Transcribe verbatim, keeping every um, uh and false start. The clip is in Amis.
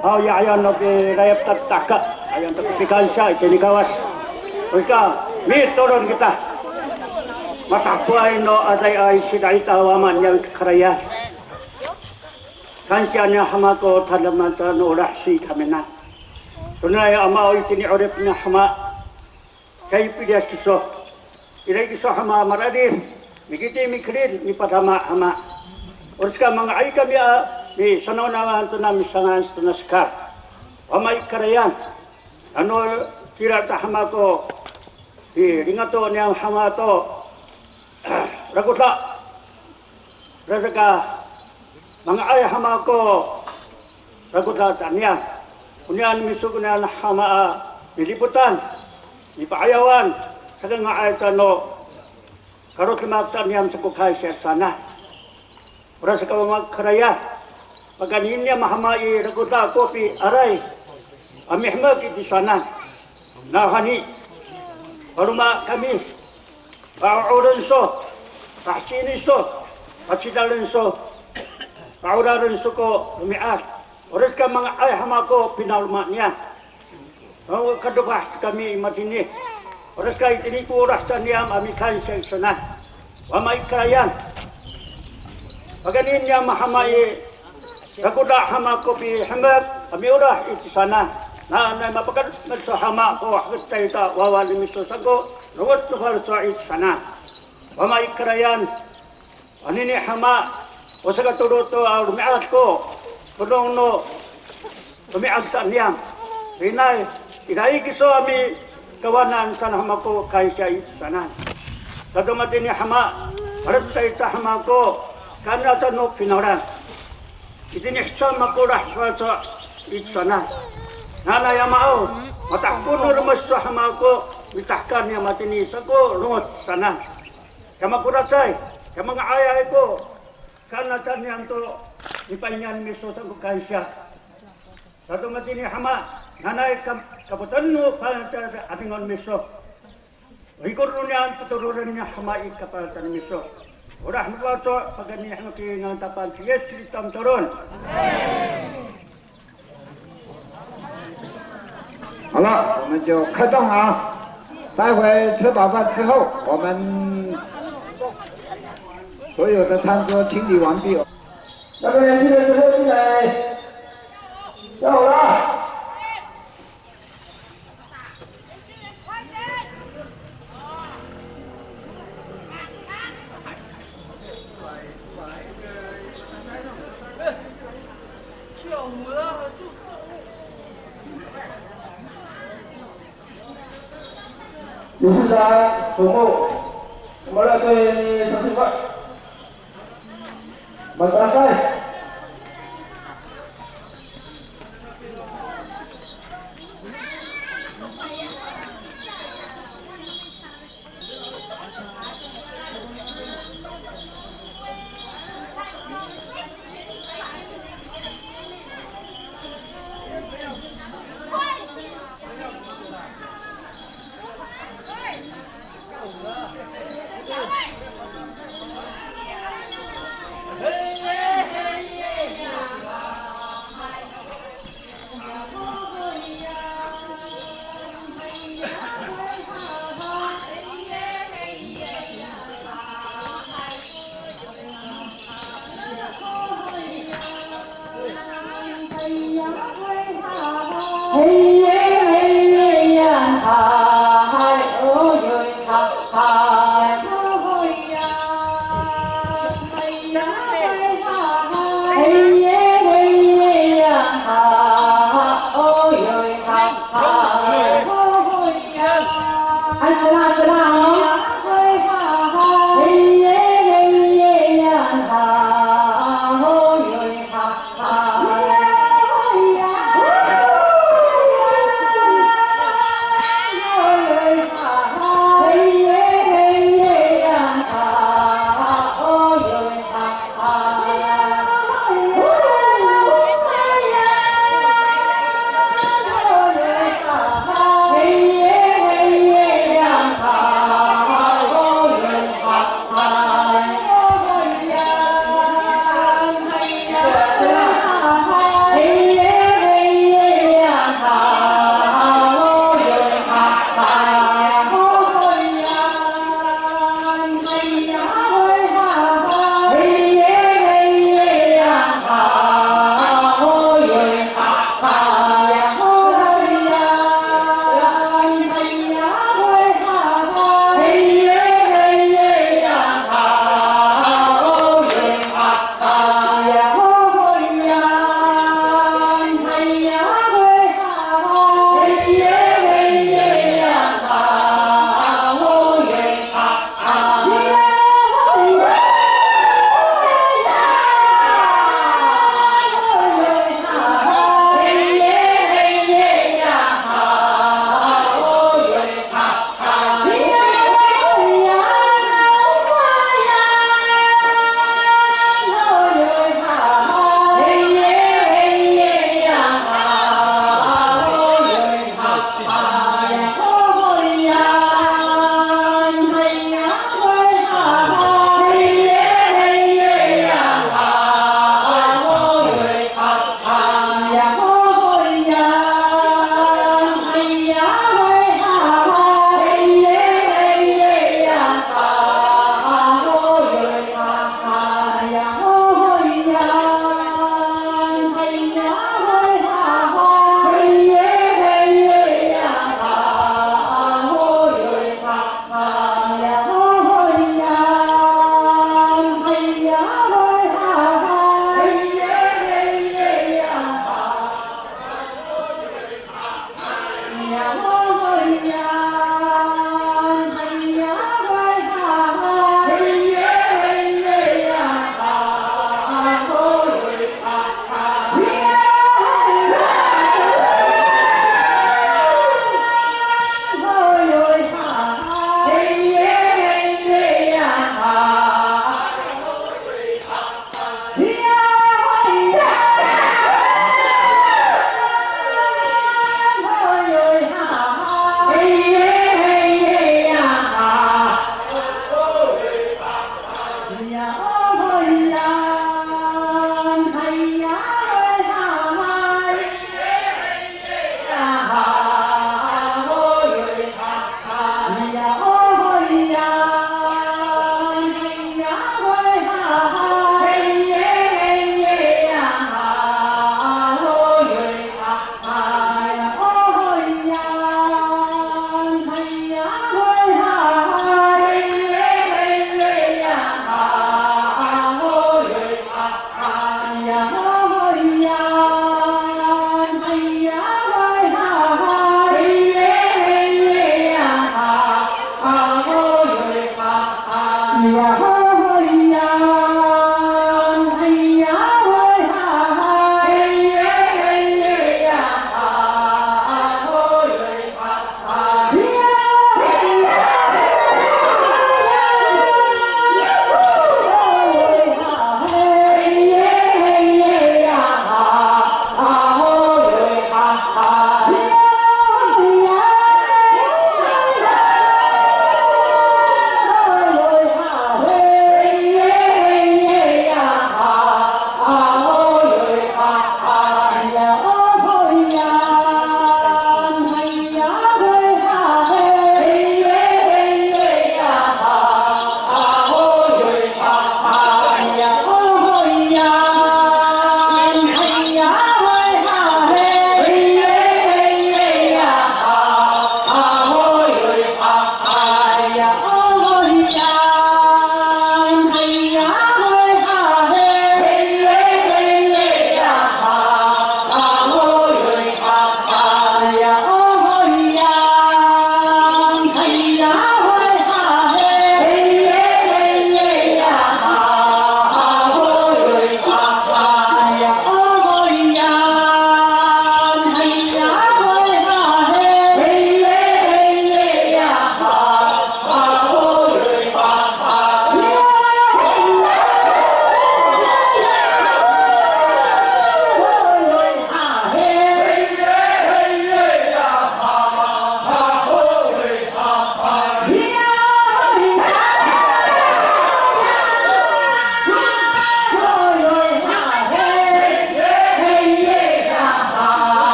Haw, ya, ayan no pilayap tataka, ayan to ko pikansiya itini Kawas. Oy ka, mitolon kita. Matapoay no adayay sida'it a wama niyam i kakarayan. Kansiya niyam hama ko tadamaanay no olah sikaminaan. Tonanay a Ama, o itini 'orip niyam hama, caay piliyas kiso. Ira kiso hama mararid, mikiti, mikirid, mipadama hama. Orasaka manga'ay kami a misanawnawang tona misangan tona sekal. Wama i kakarayan, ano kira ta hama ko pilingato niyam hama to rakoda. Orasaka manga'ay hama ko rakoda ta niyam. Oniyan miso koniyan hama a milipotan, mipa'ayawan, saka nga'ay ta no kalodemak ta niyam sa ko kaysiya sanay. Orasaka wama i kakarayan, pakayni niyam hama i rakoda ko piaray a mihemek i tisowanan. Nawhani, paloma kami, pa'o'oren so, pahasini so, pacidalen so, pa'oraren so ko romi'ad. Orasaka manga'ay hama ko pinaloma niyam. Aw, kadofah kami i matini. Orasaka itini ko olah sa niyam a mikansiya i tisowanan. Wama i kakarayan, pakayni niyam hama i rakoda hama ko pihemek a miolah i tisowanan. Nanay mapakalemed so hama ko heketay ta wawa no miso sa ko longoc no faloco' i tisowanan. Wama i kakarayan, anini hama, o sakatolo to a romi'ad ko polong no romi'ad sa niyam. Inay, ira kiso a mikawanan saan hama ko kaysiya i tisowanan. Sato matini hama, malecad ita hama ko kaen aca no finawlan. Itini hecam ako olah faloco' i tisowanan. Nanay Ama aw, matahekal no remes so hama ko mitahekal niyam matini sa ko longoc saan. Kamakolasay, kamanga'ayay ko kaen aca niyam to nipaingan miso sa ko kaysiya. Sato matini hama, nanay kam-, kapoten no faloco' a 'adingo no miso. O ikor no niyam, patoroden niyam hama i kapal tayni miso. Olah no faloco', pakayni i ngangan no tapang ci Yis Kristo a mitolon. 好了，我们就开动啊！待会吃饱饭之后，我们所有的餐桌清理完毕。那个年轻人之后进来，要好了。理事长、总务，我们来对你说句话。Mato'asay.